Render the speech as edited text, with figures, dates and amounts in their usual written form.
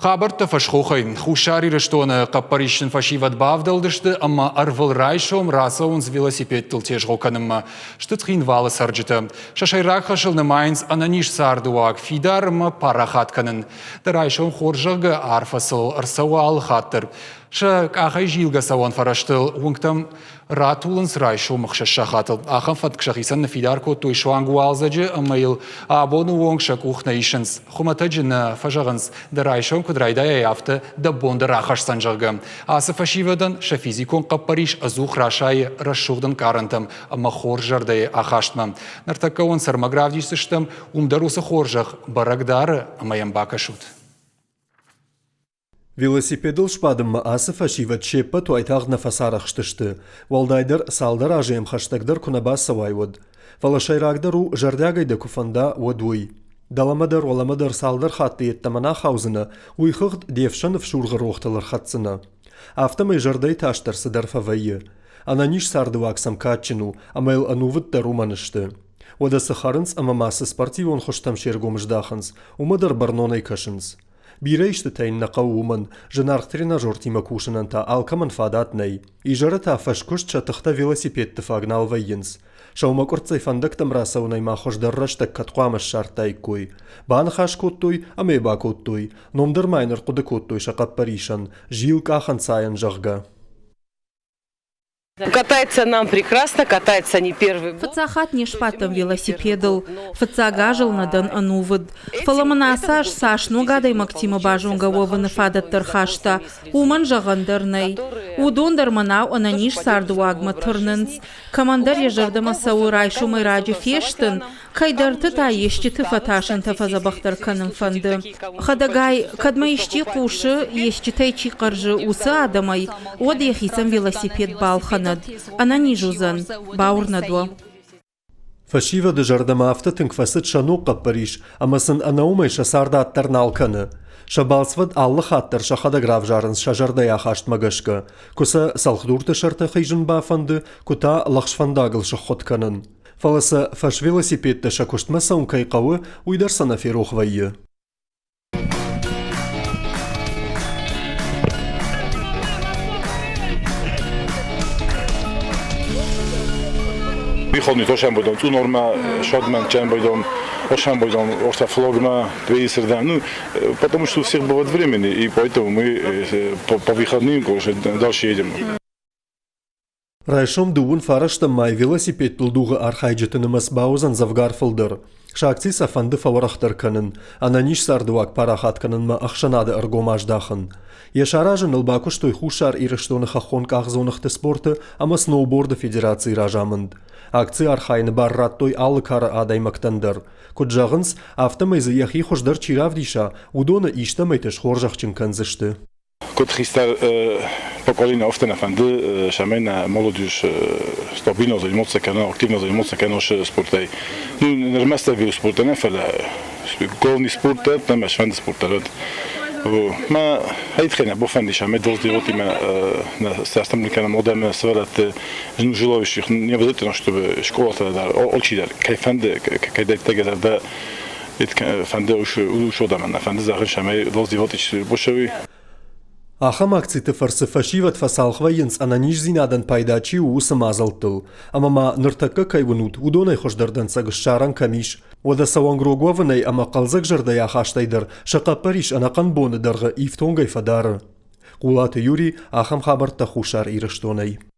Хабӕрттӕ фӕсхохӕй. Хуссар Ирыстоны хъӕппӕрисджын фӕсивӕд бавдӕлдысты ӕмӕ ӕрвылрайсом рацӕуынц велосипедтыл тезгъо кӕнынмӕ. Сты Цхинвалы цӕрджытӕ. Сӕ сӕйраг хӕсыл нымайынц ӕнӕниз цардыуаг фидар ӕмӕ парахат кӕнын. Дӕ райсом хорз, зӕгъгӕ, арфӕ сыл ӕрцӕуы алы хатт дӕр. Сӕ къахӕй зилгӕ цӕуӕн фӕрӕзтыл уынгтӕм ратулынц райсомы хсӕз сахатыл. Ахӕм фӕтк сӕхицӕн ныффидар кодтой суанг уалдзӕджы ӕмӕ йыл абоны онг сӕ къух нӕ исынц. Хуымӕтӕджы нӕ фӕзӕгъынц, дӕ райсом куыд райдайай, афтӕ дӕ бон дӕр ахӕсдзӕн, зӕгъгӕ. Ацы фӕсивӕдӕн сӕ физикон хъӕппӕрис ӕдзух расайы рӕсугъд ӕнкъарӕнтӕм ӕмӕ хорз зӕрдӕйы ахастмӕ. Ныртӕккӕ уын сӕрмӕг равдисдзыстӕм, уым дӕр уыцы хорзӕх бӕрӕг дары ӕмӕ йӕм бакӕсут. Велосипедыл сбадынмӕ ацы фӕсивӕд се ппӕт уайтагъд нӕ фӕцарӕхстысты, уӕлдайдӕр цалдӕр азы йӕм хӕстӕгдӕр куы нӕ бацӕуай, уӕд. Фӕлӕ сӕйрагдӕр у, зӕрдиагӕй дӕ куы фӕнда, уӕд уый. Дӕлӕмӕ дӕр уӕлӕмӕ дӕр цалдӕр хатты йеддӕмӕ нӕ ахаудзынӕ, уый хыгъд де фсӕн ӕфсургъы рохтыл ӕрхӕцдзынӕ. Афтӕмӕй зӕрдӕйы тас дӕр цыдӕр фӕвӕййы. Ӕнӕниз цардыуаг сӕм кадджын у, ӕмӕ йыл ӕнувыд дӕр уымӕн сты. Уӕдӕ цы хӕрынц ӕмӕ ма цы спортивон хуызтӕм се ргом здахынц, уымӕ дӕр бӕрнонӕй кӕсынц. Бирӕ истытӕ йын нӕ хъӕуы уымӕн, зынаргъ тренажертимӕ кусынӕн та алкӕмӕн фадат нӕй. Изӕры та фӕскуыст сӕ тыхтӕ велосипедты фаг нал вӕййынц. Сӕумӕкъуырццӕй фӕндӕгтӕм рацӕуынӕй ма хуыздӕр рӕстӕг кӕд хъуамӕ ссардтаиккой. Баныхас кодтой ӕмӕ йӕ бакодтой. Ном дӕр ма йын ӕрхъуыды кодтой сӕ хъӕппӕрисӕн, зил къахӕнцайӕн, зӕгъгӕ. Катается нам прекрасно, катается не первый год. Фыццаг хатт не сбадтӕн велосипедыл, фыццаг азыл нӕ дӕн ӕнувыд. Фӕлӕ мын ацы аз цас ног адӕймӕгтимӕ базонгӕ уӕвыны фадӕттӕ рхаста, уымӕн зӕгъӕн дӕр нӕй. Уыдон дӕр мӕнау ӕнӕниз цардыуагмӕ тырнынц. Кӕмӕндӕр йӕ зӕрдӕмӕ цӕуы райсомӕй раджы фестын, Кӕйдӕрты та есчиты фӕтасӕнтӕ фӕдзӕбӕхдӕр кӕнын фӕнды. Хӕдӕгай, кӕд ма исчи хъусы, есчитӕй чи хъӕрзы, уыцы адӕмӕй, уӕд йӕхицӕн велосипед балхӕнӕд. Ӕнӕниз уыдзӕн, бауырнӕд уӕ. Фӕсивӕды зӕрдӕмӕ афтӕ тынг фӕцыд сӕ ног хъӕппӕрис, ӕмӕ сын ӕнӕуымӕй сӕ цард аддӕр нал кӕны. Сӕ балцвӕд алы хатт дӕр сӕхӕдӕг равзарынц сӕ зӕрдӕйы ахастмӕ гӕсгӕ, куы сӕ цӕлхдурты сӕрты хизын бафӕнды, куы та лӕгъз фӕндагыл сыххуытт кӕнын. Фӕлӕ сӕ фӕсвелосипедтӕ сӕ куыстмӕ цӕуын кӕй хъӕуы, уый дӕр сӕ нӕ ферох вӕййы. Выходный ошамбойдон цъунормӕ, шодмӕн чамбойдон, ошамбойдон ортафлогмӕ, двеисырдӕм. Ну, потому что у всех бывает времени, и поэтому мы по, по выходным, конечно, дальше едем. Райсом дыууын фарӕстӕм май велосипедтыл дугъы архайджыты нымӕц бауыдзӕн дзӕвгар фылдӕр. Сӕ акци сӕ фӕнды фӕуӕрӕхдӕр кӕнын, ӕнӕниз цардыуаг парахат кӕнынмӕ ӕхсӕнады ӕргом аздахын. Йӕ саразыныл бакуыстой Хуссар Ирыстоны хӕххон къахдзоныгъты спорты ӕмӕ сноуборды федерацийы разамынд. Акцийы архайыны бар радтой алы кары адӕймӕгтӕн дӕр. Куыд зӕгъынц, афтӕмӕй дзы йӕхи хуыздӕр чи равдиса, уыдоны истӕмӕйты схорзӕхджын кӕндзысты. Куыд хистӕр поколение афтӕ нӕ фӕнды, цӕмӕй нӕ молодежь стабильно заниматься кӕна, активно заниматься кӕна спортӕй. Ну, нырмӕстдӕр велоспортӕй нӕ, фӕлӕ главный спорт дӕр, нӕ сфӕнды спорт дӕр. Мӕ айтхӕй нӕ бафӕнди, цӕмӕй дозделотимӕ нӕ сӕртӕм кӕнӕм адӕмы сывӕллӕтты ну, желающих не обязательно, чтобы школатӕ дӕр, алчидӕр, кӕй фӕнды, кӕй дӕ фӕнды усодӕмӕн нӕ фӕнды зӕгъын, цӕмӕй дозделоти бошеви. Ахӕм акциты фӕрцы фӕсивӕд фӕцалх вӕййынц ӕнӕниздзинадӕн пайда чи у, уыцы мадзӕлттыл. Ӕмӕ ма ныртӕккӕ кӕй уынут, уыдонӕй хуыздӕр дӕнцӕг ссарӕн кӕм ис. Уӕдӕ сӕ уӕнгрог уӕвынӕй ӕмӕ хъӕлдзӕг зӕрдӕйы ахастӕй дӕр сӕ хъӕппӕрис ӕнӕхъӕн боны дӕргъы ифтонгӕй фӕдары. Хъулаты Юрий ахӕм хабӕрттӕ Хуссар Ирыстонӕй.